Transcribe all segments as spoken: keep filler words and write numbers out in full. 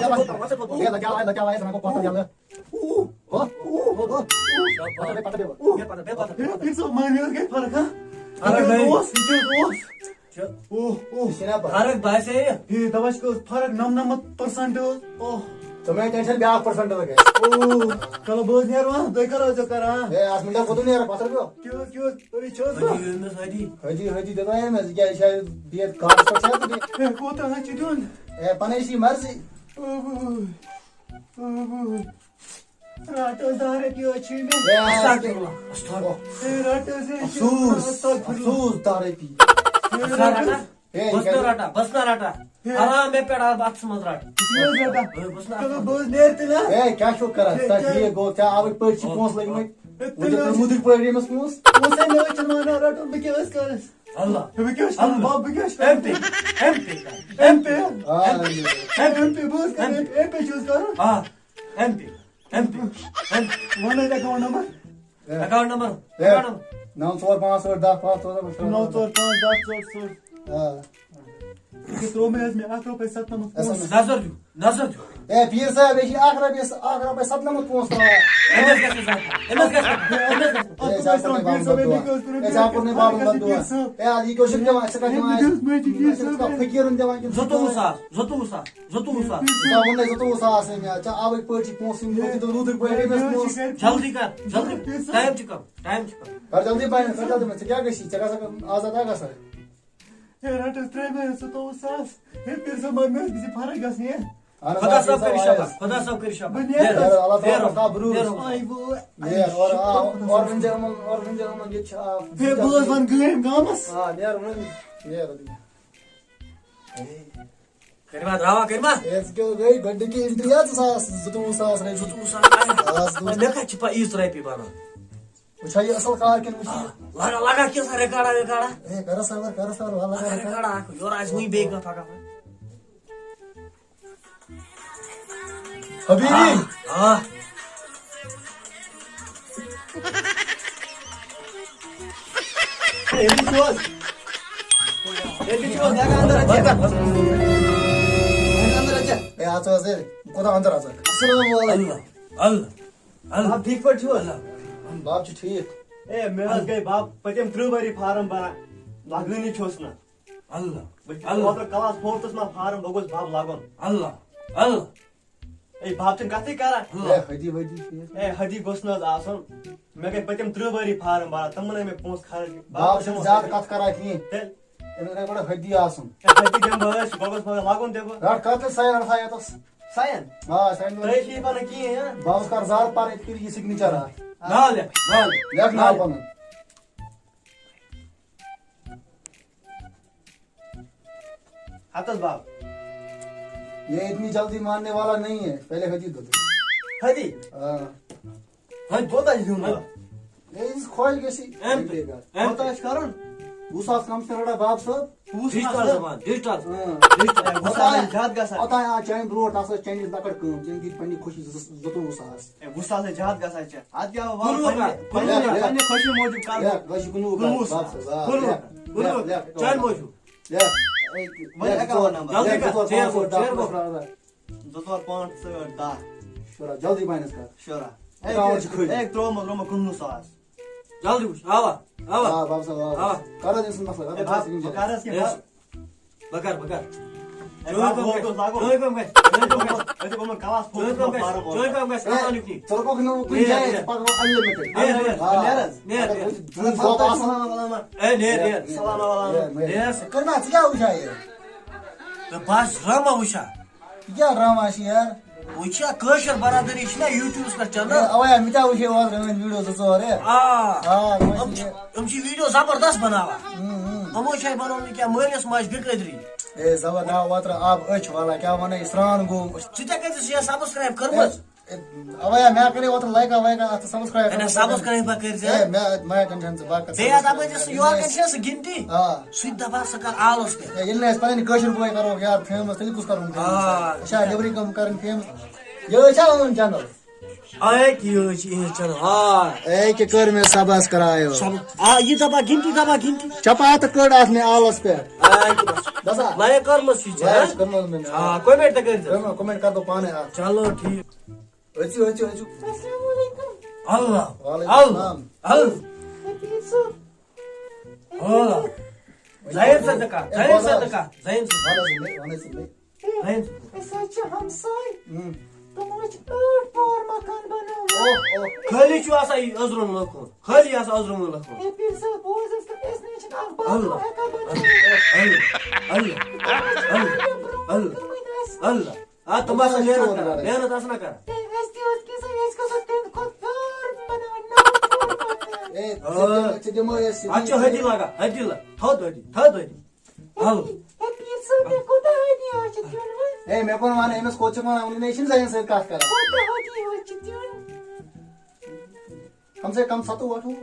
ہے، لگاو، ہے، لگاو، ہے، زنان کو پتھر یلہٕ۔ ہو، ہو، ہو، ہو۔ پتھر دے، پتھر دے۔ ہے، پھر سا مانیو گٔے فرق، ہا؟ فرق یہِ کیٛاہ گٔے۔ اوس؟ یہِ کیٛاہ اوس؟ چھُ۔ اوہ، اوہ۔ یہِ چھُنہ پتہ۔ فرق باسے یہِ؟ ہے، دپان چھِ کٔژ فرق، نَمنَمَتھ percent ٲس۔ اوہ۔ ژٕ مہ ہے tension، بیٛاکھ percent لگے۔ اوہ، چلو، بہٕ حظ نیرٕ وۄنۍ، تُہۍ کر حظ چھِو کران؟ ہے، اَتھ منٛز کوٚت نیرٕ، پتھر پیوٚو۔ کیٛاہ حظ، کیٛاہ حظ، أمِس حٲجی۔ حٲجی، حٲجی دِتو ہے مےٚ، یہِ کیٛاہ، یہِ چھا بِہِتھ کاغذ پٮ۪ٹھ چھا تہٕ بیٚیہِ؟ ہے، کوٗتاہ حظ چھُ دیُن؟ ہے، پنٕنۍ چھِ یہِ مرضی۔ اوہ، اوہ، اوہ۔ رٹ حظ، دَہ رۄپیہِ حظ چھِ مےٚ۔ ہے، استغفر اللہ، استغفر اللہ۔ ہے، رٹ حظ، ہے، افسوس، استغفر اللہ۔ افسوس، دَہ رۄپیہِ۔ ہے، بس نہ رٹ حظ۔ رٹا، ہے، بس یہِ نہ کَتہِ؟ رٹا، بس نہ رٹا۔ ہے۔ حرام مےٚ پٮ۪ٹھ آو بس منٛز رٹ۔ ژٕ چھُکھ نہ حظ رٹان؟ ہے، بس نہ چلو، رٹا۔ بہٕ حظ نیرٕ تیٚلہِ، ہا؟ ہے، کیٛاہ چھُکھ کران؟ ہے، ژٕ چھا کیٛاہ؟ ٹھیٖک گوٚو؟ ژےٚ آوٕے پٔژھۍ چھِ پونٛسہٕ لٔگۍ مٕتۍ۔ ہے، وۄنۍ تیٚلہِ چھِ حظ ترٛٲومٕتۍ پٲٹھۍ أمِس پونٛسہٕ۔ پونٛسَے نہٕ حظ چھِنہٕ مانان رَٹُن، بہٕ کیٛاہ حظ کَرٕ؟ اللہ۔ ہے، بہٕ کیٛاہ حظ کَرٕ؟ اللہ۔ بَب، بہٕ کیٛاہ حظ کَرٕ؟ ایم پے، ایم پے کر۔ M pay. آ، ایم پے۔ ایم پے۔ ایم پے، بہٕ حظ کَرٕ ایم پے۔ ایم پے۔ ایم پے چھُ حظ کَرُن؟ آ۔ ایم پے، ایم پے، ایم پے۔ وَن حظ account number۔ ہے۔ Account number، ہے۔ Account number۔ نَو ژور پانٛژھ ٲٹھ دَہ پانٛژھ ژور۔ نَو ژور پانٛژھ دَہ ژور ژور۔ آ۔ یہِ ترٛوو مےٚ حظ مےٚ اَکھ رۄپَے سَتنَمَتھ پونٛسہٕ۔ S M S. نظر دیُن، نظر دیُن۔ ہے، پیٖر صٲب، یہِ چھِ اَکھ رۄپیہِ، اَکھ رۄپَے سَتنَمَتھ پونٛسہٕ ترٛاوان۔ أمِس گژھِ نہٕ زانٛہہ، أمِس گژھِ نہٕ، أمِس گژھِ نہٕ۔ ہے، ژےٚ کوٚر نہٕ بابَن بددُعا۔ ہے، ژےٚ کوٚر نہٕ بابَن بددُعا۔ ہے، یہِ کیٛاہ چھُکھ دِوان؟ ژٕ کَتھ دِوان اَسہِ؟ ژٕ چھُکھ فقیٖرَن دِوان کِنہٕ زٕتووُہ ساس، زٕتووُہ ساس۔ زٕتووُہ ساس۔ ژےٚ ووٚنُے زٕتووُہ ساس ہے مےٚ، ژےٚ آوٕے پٲٹھۍ پونٛسہٕ، یِم دِتۍ تہٕ روٗدٕکۍ پٲٹھۍ أمِس پونٛسہٕ۔ جلدی کر، جلدی۔ Time چھُ کم، time چھُ کم۔ کر جلدی پہن، کر جلدی پہن۔ ژےٚ کیٛاہ گژھی؟ ژےٚ گژھکھ آزاد ہا گژھکھ؟ ہے، رٹ حظ ترٛےٚ مےٚ زٕتووُہ ساس۔ ہے، پیٖر صٲب، مگر مےٚ حظ گژھِ فرق گژھٕنۍ، ہے۔ اہن حظ، خۄدا آ، صٲب پیٖر کٔرِو صٲب، شفا، آ۔ خۄدا صٲب کٔرِو شفا۔ بہٕ نیرٕ۔ نیرو، اللہ تعالیٰ نیرو، پٮ۪ٹھ تھاو بروٗسہٕ۔ نیرو۔ آے وو۔ نیر، اور آ، اور ؤنۍ زِ یِمن، اور ؤنۍ زِ یِمن، ییٚتہِ چھِ آ، ہے، بہٕ حظ وَنہٕ گٲمۍ گامَس۔ آ، نیر وۄنۍ، نیر۔ کٔرِو حظ دعوا، کٔرِو حظ۔ ہے، ژٕ کیٛاہ گٔے؟ گۄڈٕنِکی entry حظ، زٕ ساس، زٕتووُہ ساس رۄپیہِ۔ زٕتووُہ ساس رۄپیہِ۔ آ، زٕتووُہ۔ مےٚ کَتہِ چھِ پَے ییٖژ رۄپیہِ بَنان؟ وٕچھا یہِ اَصٕل کار کِنہٕ وٕچھ یہِ؟ آ، لگا، لگا کینٛژھا record آ، record آ۔ ہے، کَرا صبر، کَرا صبر، وَلہٕ لگا record۔ Record آ، یورٕ آسہِ وٕنہِ بیٚیہِ کانٛہہ پَکان۔ حبیبی۔ آ، آ۔ ہے، ییٚتہِ چھُ حظ؟ ییٚتہِ چھُ حظ؟ یہِ ہٮ۪کا اَندَر أژِتھ؟ یہِ ہٮ۪کا اَندَر أژِتھ؟ ہے، اَژ حظ، ہے، بہٕ کوٗتاہ اَندَر اَژَکھ؟ السلام علیکم۔ اللہ، اللہ، اللہ۔ بَب، ٹھیٖک پٲٹھۍ چھِو حظ؟ اللہ۔ بَب چھُ ٹھیٖک۔ ہے، مےٚ حظ گٔے بَب پٔتِم تٕرٛہ ؤری فارم بَنان، لَگٲنی چھُس نہٕ۔ اللہ، بہٕ چھُس اللہ۔ اوترٕ class fourthس منٛز فارم، بہٕ گوٚژھ بَب لَگُن۔ اللہ، اللہ۔ ہے، بَب چھُنہٕ کَتھٕے کَران۔ اللہ۔ ہے، حدی ودی چھُ یہِ۔ ہے، حدی گوٚژھ نہٕ حظ آسُن۔ مےٚ گٔے پٔتِم تٕرٛہ ؤری فارم بَران، تِمَن ہے مےٚ پونٛسہٕ خرٕچ۔ بَب چھُنہٕ زیادٕ کَتھ کَران کِہیٖنۍ۔ تیٚلہِ؟ أمِس گٔے گۄڈٕ حدی آسُن۔ ہے، حدی دِمہٕ بہٕ أسۍ، بَبَس منٛز لَگُن تہِ بہٕ۔ رَٹھ کَتھ ژٕ سایَن، رَٹھ یَتَس۔ سایَن؟ آ، سایَن۔ تُہۍ چھِو یہِ وَنان کِہیٖنۍ، ہا؟ بَبَس کَر زارٕ پَرٕ یِتھ کٔنۍ یہِ signature اَتھ۔ ناو لیکھ، ناو لیکھ۔ لیکھ ناو پَنُن۔ ہتس بب۔ یہ اتنی جلدی ماننے والا نہیں ہے، پہلے حدی دو۔ حدی؟ ہاں۔ حدی۔ کوتاہ چھُ دیُن بب؟ یہ اس خواہش گژھِ۔ ایم پے۔ M P. کوتاہ آسہِ کرُن؟ وُہ ساس کم سے رٹا باب صٲب۔ وُہ ساس۔ ڈیجیٹل زمان، ڈیجیٹل۔ ہاں۔ ڈیجیٹل۔ وُہ ساس چھِ زیادٕ گژھان۔ اوتام آو چانہِ برونٛٹھ، تَتھ ٲس چانہِ لۄکٕٹ کٲم، تٔمۍ دِتۍ پننہِ خوشی زٕ، زٕتووُہ ساس۔ ہے، وُہ ساس ہے زیادٕ گژھان چھِ۔ اَتھ کیٛاہ وَنہٕ؟ کُنوُہ پننہِ، کَتھ؟ پننہِ، پننہِ خوشی موٗجوٗب کَرٕ بہٕ۔ ہے، وۄنۍ چھِ کُنوُہ کَتھ۔ کُنوُہ ساس۔ بَس حظ، آ، کُنوُہ۔ لیکھ، کُنوُہ۔ لیکھ، چانہِ موٗجوٗب۔ لیکھ۔ وۄنۍ لیکھ، account number۔ جلدی لیکھ، کر، زٕ ژور، ژیر پانٛژھ، گوٚو، ژور، ژیر دَہ، گوٚو۔ پانٛژھ، ژور، دَہ۔ شُراہ، جلدی پَہنَس کر۔ شُراہ۔ ہے، account چھُ کھٲلِتھ۔ ہے، ترٛوومُت، ترٛوومُت کُنوُہ ساس۔ جلدی وٕچھ، اوا، اوا۔ آ، باب صٲب، آ۔ اوا۔ کر حظ أمۍ سٕنٛز مسلہٕ، رَٹو ہے، باب، پونٛسہٕ بہٕ کَر حظ کینٛہہ؟ ہے۔ بہٕ کَرٕ، بہٕ کَرٕ۔ ہے، چون باب، کٲم گوٚو گژھِ، توٚت لاگُن۔ چون کٲم گژھِ، چون کٲم گژھِ۔ أسۍ چھِ گوٚمُت کلاس چون فورتھَس کٲم منٛز گژھِ، فارم چون اوترٕ۔ کٲم گژھِ، ہے، اَتھ اَنُکھ نہٕ۔ ژٕ رُکوکھ نہٕ وۄنۍ کُنہِ جایہِ، ژٕ پَکھ وۄنۍ unlimited۔ نیرٕ، نیرٕ، اگر نیرٕ۔ وۄنۍ ژٕ ژٕ ژٕ ژٕ ژٕ ژٕ سلام علیکم۔ ہے، نیرٕ، نیرٕ۔ سلام علیکم۔ نیرٕ۔ کٔرۍ ما ژٕ کیٛاہ وٕچھان یہِ؟ تہٕ بس ڈرامہ وٕچھان۔ یہِ کیٛاہ ڈرامہ چھِ یار؟ وۄنۍ چھا کٲشِر برادٔری چھِنہ YouTubeس پٮ۪ٹھ channel؟ ہے، اَوَے ہا، مےٚ تہِ ہا وٕچھے اوترٕ أہٕنٛدۍ video زٕ ژور، ہے۔ آ۔ آ، یِم وۄنۍ چھِ، یِم چھِ video زبردست بناوان۔ ہُم، ہُم۔ یِمو چھِ اَسہِ بنومُت کیٛاہ مٲلِس ماجہِ بے قدری۔ ہے، زبر، نہ، اوترٕ آب أچھ والان، کیٛاہ وَنان، یہِ سرٛان گوٚو۔ ژٕ تہِ کَتہِ چھِ subscribe کٔرمٕژ؟ ہے، اَوَے ہا، مےٚ کَرے اوترٕ لایکا وایکا اَتھ subscribe۔ ہے، نہ، subscribe ما کٔرۍ زِ؟ ہے، مےٚ، مےٚ کَنہِ چھَنہٕ ژٕ باقٕے بیٚیہِ یَتھ subscribe اَپٲرۍ چھِ سُہ کٔرمٕژ۔ یورٕ کَنہِ چھِ سُہ گِنتی۔ آ۔ سُہ تہِ دَپان، سُہ کَر آلَس پٮ۪ٹھ۔ ہے، ییٚلہِ نہٕ أسۍ پَنٕنۍ کٲشِر بٲے کَرو یار famous، تیٚلہِ کُس کَرون famous؟ آ۔ أسۍ چھا نیٚبرٕے کٲم کَرٕنۍ famous؟ یہِ چھا اَنُن channel؟ آیا کہِ یہِ چھِ یِہٕنٛز channel؟ آ۔ اے کہِ کٔر مےٚ subscribe۔ آ، یہِ دَبا گِنتی، دَبا گِنتی۔ چپا تہٕ کٔڑ اَتھ مےٚ آلَس پٮ۪ٹھ۔ آیا کہِ بَس۔ بَسا۔ لایک کٔرمٕژ چھِ ژےٚ، ہہ؟ لایک کٔرمٕژ مےٚ۔ آ، comment تہِ کٔرۍ زِ۔ کٔرمٕژ، comment کَر تو پانَے اَتھ۔ چلو، ٹھیٖک۔ أژِو، أژِو، أژِو۔ السلام علیکم۔ اللہ۔ وعلیکم السلام۔ اللہ۔ لطیف صٲب۔ اللہ۔ زین صدقہ، اے، زین بوز حظ۔ صدقہ، زین صدقہ۔ وَن حظ مےٚ، وَن حظ مےٚ۔ زین صدقہ۔ أسۍ حظ چھِ ہمساے۔ ہُم۔ تِمو حظ چھِ ٲٹھ پور مکان بنٲومٕتۍ۔ اوہ، اوہ۔ خٲلی چھُ آسان یہِ أزرُن لٔکھُن۔ خٲلی آسان أزرُن لٔکھُن۔ اے، پیٖر صٲب، بوز حظ، تہٕ أسۍ نہ حظ چھِنہٕ اَکھ باتھ روٗم ہٮ۪کان بنٲوِتھ۔ اللہ، اللہ، اللہ، اللہ، اللہ۔ آ، تِم آسان محنت کران، محنت آسان کران۔ اے، اَسہِ تہِ اوس کینٛژھا، أسۍ گژھو تَمہِ کھۄتہٕ ہیوٚر بَناوٕنۍ، نوٚو پور بَناوٕنۍ۔ اے، آ۔ ژےٚ دِمو، ژےٚ دِمو أسۍ یہِ۔ اَتھ چھِ حٲجی لگان، حٲجی لگ-، تھوٚد حٲجی، تھوٚد حٲجی۔ اَلہٕ۔ ہے، پیٖر صٲب، مےٚ کوٗتاہ حٲجی حظ چھِ دیُن وۄنۍ؟ اے، مےٚ کوٚن وَنہٕ، أمِس کوٚت چھُکھ وَنان، وُنہِ نَے چھِنہٕ زَنٮ۪ن سۭتۍ کَتھ کران۔ کوٗتاہ حٲجی حظ چھِ دیُن؟ کم سے کم ستووُہ، اَٹھووُہ۔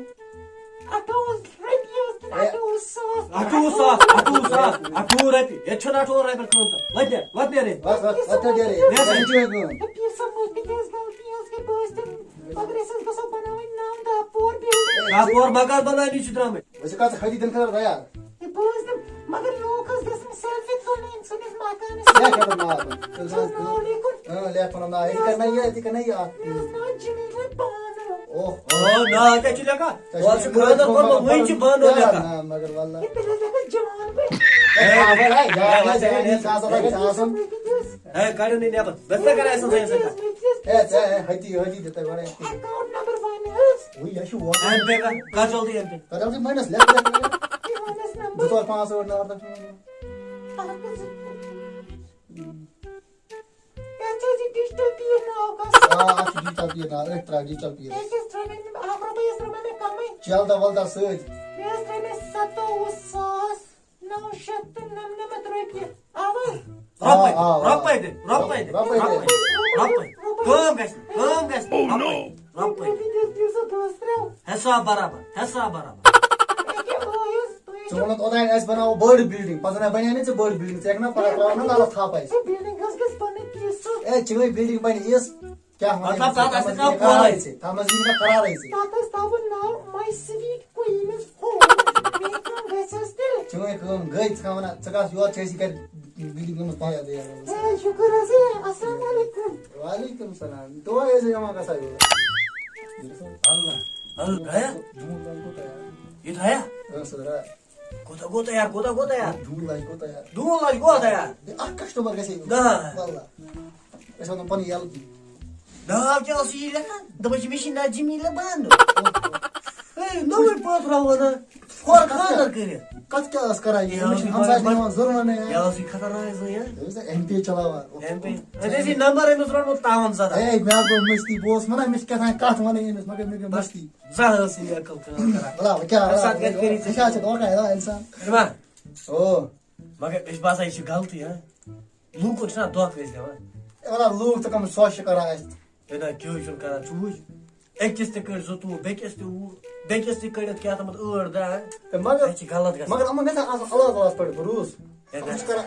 اَٹھووُہ رۄپیہِ حظ کِنہٕ اے۔ اَٹھووُہ ساس؟ اَٹھووُہ ساس، اَٹھووُہ ساس، اَٹھووُہ رۄپیہِ۔ ییٚتہِ چھُنہٕ اَٹھووُہَن رۄپیَن قۭمتَن۔ وۄتھ نیر، وۄتھ نیر ییٚتہِ۔ بس، بس، وۄتھ نیر ییٚتہِ۔ مےٚ سۭتۍ چھُ یہِ کٲم۔ ہے، پیٖر صٲب، مےٚ پیٚٹھ حظ غلطی حظ گٔے، بہٕ حظ دِمہٕ، مگر أسۍ حظ گژھو بَناوٕنۍ نَو دَہ پور building۔ دَہ پور مکان بَناونہِ چھِ درٛامٕتۍ۔ أسۍ چھِ کَتھ حٲجی دِنہٕ خٲطرٕ تیار۔ ہے، بہٕ حظ دِمہٕ، مگر لوٗکھ حظ گژھن selfie تُلٕنۍ سٲنِس مکانَس لیکھ پٮ۪ٹھ۔ یَتھ ناو، تُل سا، ناو لیکھُن۔ اۭں، لیکھ پَنُن ناو۔ یہِ تہِ کَرِ نا یہِ، یہِ تہِ کَرِ نا یہِ اَتھ۔ مےٚ حظ ناو جمیٖلہ بانو۔ اوہ، اوہ، ناو کیٛاہ چھُ لیکھان؟ ژےٚ چھُ اورٕ چھُ خانٛدر کوٚرمُت، وۄنۍ چھُ بانو لیکھان۔ نہ، مگر واللہ۔ ہے، تیٚلہِ حظ لیکھَس جان بٔلۍ۔ ہے، ہے، ہے، ہے، ہے، ہے، ہے، گژھِ آسُن۔ ہے، کَڑِو نہٕ نٮ۪بر۔ بہٕ کیٛاہ کَرٕ اَسہِ سۭتۍ؟ ہے، ژےٚ، ہے، حٲجی، حٲجی دِتَے گۄڈَے۔ Account number وَن حظ۔ وٕے، یہِ چھُ وَن۔ ایم پے کَر، کَر جلدی ایم پے۔ کَر جلدی مٲنِس، لیکھ، لیکھ، لیکھ۔ یہِ وَن اَسہِ number۔ زٕ ژور پانٛژھ ٲٹھ نَو ٲٹھ۔ اَکھ زٕ۔ یَتھ چھِ أسۍ یہِ digital پیٖر ناو گژھان۔ آ، اَتھ چھُ digital پیٖر ناو، أتھۍ ترٛاو digital پیٖر۔ أکِس ترٛٲوۍ مےٚ، اَکھ رۄپَے حظ ترٛٲو مےٚ کَمٕے۔ چلدا ولدا سۭتۍ۔ مےٚ حظ ترٛٲوۍ مےٚ ستووُہ ساس نَو شیٚتھ تہٕ نَمنَمَتھ رۄپیہِ۔ اَوَے۔ آ، رۄپَے، آ، آ۔ رۄپَے دِ، رۄپَے دِ، رۄپَے دِ۔ رۄپَے، رۄپَے۔ کٲم گژھِ نہٕ، کٲم گژھِ نہٕ، اَوَے۔ رۄپَے۔ رۄپیہِ دِژ، دِژ سا دۄہَس ترٛاو۔ حساب برابر، حساب برابر۔ أکیٛاہ وٲیِس، تُہۍ ژٕ ووٚنُتھ اوٚتام اَسہِ بَناوو بٔڑ building، پَتہٕ نہ بَنے نہٕ ژےٚ بٔڑ building، ژٕ ہیٚکھ نہ پَگاہ ترٛاوَکھ نہ تَلَتھ تھَپھ اَسہِ۔ Building حظ گژھِ بَنٕنۍ تِژھ۔ اے، چٲنۍ building بَنہِ یِژھ، کیٛاہ وَنہٕ مطلب، تَتھ آسہِ تَتھ منٛز کانٛہہ یی نہٕ قرارٕے پولٕے۔ ژےٚ، تَتھ منٛز یی نہٕ قرارٕے ژےٚ۔ تَتھ حظ تھاوُن ناو My Sweet Queen's Home۔ میٛٲنۍ کٲم گژھِ حظ تیٚلہِ۔ چٲنۍ کٲم گٔے، ژٕ کیٛاہ وَنان، ژٕ کَس یورٕ چھِ أسۍ یہِ کَرِ building گٔمٕژ پَیدا۔ ہے، شُکُر حظ، ہے، السلام علیکُم۔ وعلیکم السلام۔ دۄہَے ٲسۍ زِ یِوان گژھان یور۔ اللہ، اللہ، درٛایا؟ ڈوٗن لَگہِ کوٗتاہ یار؟ یہِ درٛایا؟ اۭں، سُہ درٛاو۔ کوٗتاہ گوٚو تیار، کوٗتاہ گوٚو تیار؟ ڈوٗن لَگہِ کوٗتاہ یار؟ ڈوٗن لَگہِ گوٚو تیار؟ بیٚیہِ اَکھ customer گژھِ ہے یور۔ نہ۔ وَللہ۔ أسۍ وَنو پَنٕنۍ یَلہٕ۔ ناو کیٛاہ اوس یہِ لیکھان؟ دَپان چھِ، مےٚ چھِ ناو جمیٖلہ بانو۔ ہے، نوٚوُے پٲتھرا وَنان۔ ہورٕ خانٛدر کٔرِتھ۔ کَتھ کیٛاہ ٲس کَران یہِ؟ یہِ أمِس چھِ اوس یہِ ہمسایَس مگر نِوان ضروٗرت نہ یار۔ یہِ اوس یہِ خطرناک زٔنۍ، ہہ؟ أمِس ٲس ایم پے چلاوان۔ M P. اَتہِ ٲسۍ یہِ نمبر أمِس روٚٹمُت تاوَن زدہ۔ ہے، مےٚ ہا گوٚو مٔشتی، بہٕ اوسُس وَنان، أمِس کیٛاہ تام کَتھ وَنٕنۍ أمِس، مگر مےٚ گٔے مٔشتی۔ زانٛہہ ٲس نہٕ یہِ عقل کٲم کران۔ وَلہٕ، وۄنۍ کیٛاہ، اَمہِ ساتہٕ وَلہٕ، گژھِ کٔرِتھ۔ ژےٚ کیٛاہ چھِ دھوکہ ہٮ۪وان اِنسان؟ ہے، ما؟ او۔ مگر مےٚ چھُ باسان، یہِ چھِ غلطی، ہہ؟ لوٗکَن چھِنہ دھوکہٕ أسۍ دِوان؟ اے، وَلہٕ، لوٗکھ تہٕ کَم شوشہِ کران اَسہِ۔ ہے نہ، کیٛاہ چھُنہٕ کران، ژٕ وٕچھ۔ أکِس تہِ کٔڑۍ زٕ توٗ، بیٚکِس تہِ وُہ، بیٚکِس تہِ کٔڑِتھ کیٛاہ تامَتھ ٲٹھ دَہ۔ ہے، مگر، اَسہِ چھِ غلط گژھان۔ مگر یِمَن گژھِ آسُن اللہ تعالیٰ ہَس پٮ۪ٹھ بروسہٕ۔ ہے، یِم چھِ کران۔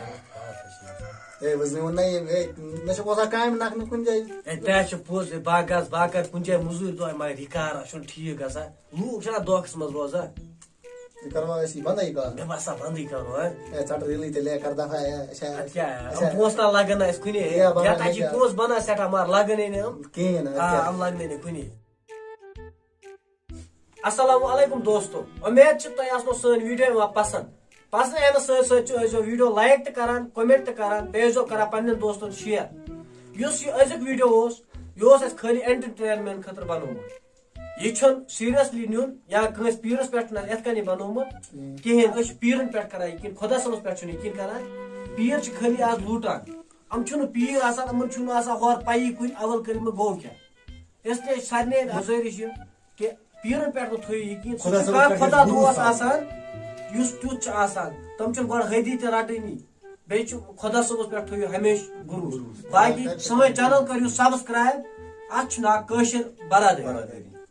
ہے، وۄنۍ زِ مےٚ ووٚن نہ یہِ، ہے، مےٚ چھِ بوزان کامہِ نَکھٕ نہٕ کُنہِ جایہِ۔ ہے، تہِ ہا چھِ پوٚز، ہے، بہٕ ہا گژھٕ، بہٕ ہا کَرٕ کُنہِ جایہِ مٔزوٗرۍ دۄہ، مگر یہِ کار، اَتھ چھُنہٕ ٹھیٖک گژھان۔ لوٗکھ چھِنہ دھوکَس منٛز روزان۔ یہِ کَروا أسۍ یہِ بنٛدٕے کَرُن؟ مےٚ باسان بنٛدٕے کَرُن، ہہ؟ ہے، ژَٹہٕ ریٖلٕے تیٚلہِ، ہے، کَر دَفا، ہے، اَسہِ چھا، اَدٕ کیٛاہ، اَسہِ یِم چھا پونٛسہٕ تام لَگَن نہٕ اَسہِ کُنے۔ ہے، بَنان یَتھ ہا چھِ کیٛاہ؟ پونٛسہٕ بَنان سٮ۪ٹھاہ، مگر لَگَن ہے نہٕ یِم۔ کِہیٖنۍ نہٕ، اَدٕ آ، کیٛاہ؟ یِم لَگَن ہے نہٕ کُنے۔ السلام علیکم دوستو، اُمید چھِ تۄہہِ آسنو سٲنۍ video یِوان پسنٛد۔ پسنٛد یِنہٕ سۭتۍ سۭتۍ چھِ ٲسۍزیو video like تہِ کران، comment تہِ کران، بیٚیہِ ٲسۍزیو کران پننٮ۪ن دوستن share۔ یُس یہِ أزیُک video اوس، یہِ اوس اَسہِ خٲلی entertainment خٲطرٕ بنوومُت۔ یہِ چھُنہٕ seriously نیُن یا کٲنٛسہِ پیٖرس پٮ۪ٹھ چھُنہٕ اَسہِ یِتھ کٔنۍ یہِ بنوومُت کِہیٖنۍ۔ کِہیٖنۍ۔ أسۍ چھِ پیٖرن پٮ۪ٹھ کران یقیٖن، خۄدا صٲبس پٮ۪ٹھ چھُنہٕ یقیٖن کران۔ پیٖر چھِ خٲلی آز لوٗٹان۔ یِم چھِنہٕ پیٖر آسان، یِمن چھُنہٕ آسان ہورٕ پَیی کُنہِ اول کٔرِتھ مےٚ گوٚو کیٛاہ۔ اس لیے چھِ سارنٕے گُزٲرِش یہِ کہِ پیٖرن پٮ۪ٹھ مہٕ تھٲیِو یقیٖن۔ سُہ خۄدا چھُ صٲبَس کانٛہہ پٮ۪ٹھ خۄدا گژھِ دوس بھروسہٕ آسان، یُس تیُتھ چھُ آسان۔ تِم چھِنہٕ گۄڈٕ حٲدی تہِ رَٹٲنی۔ بیٚیہِ چھُ خۄدا صٲبَس پٮ۪ٹھ تھٲیِو ہمیشہِ بھروسہٕ۔ بھروسہٕ۔ باقٕے سٲنۍ channel کٔرِو subscribe۔ اَتھ چھُ ناو کٲشِر برادٔری۔ برادٔری۔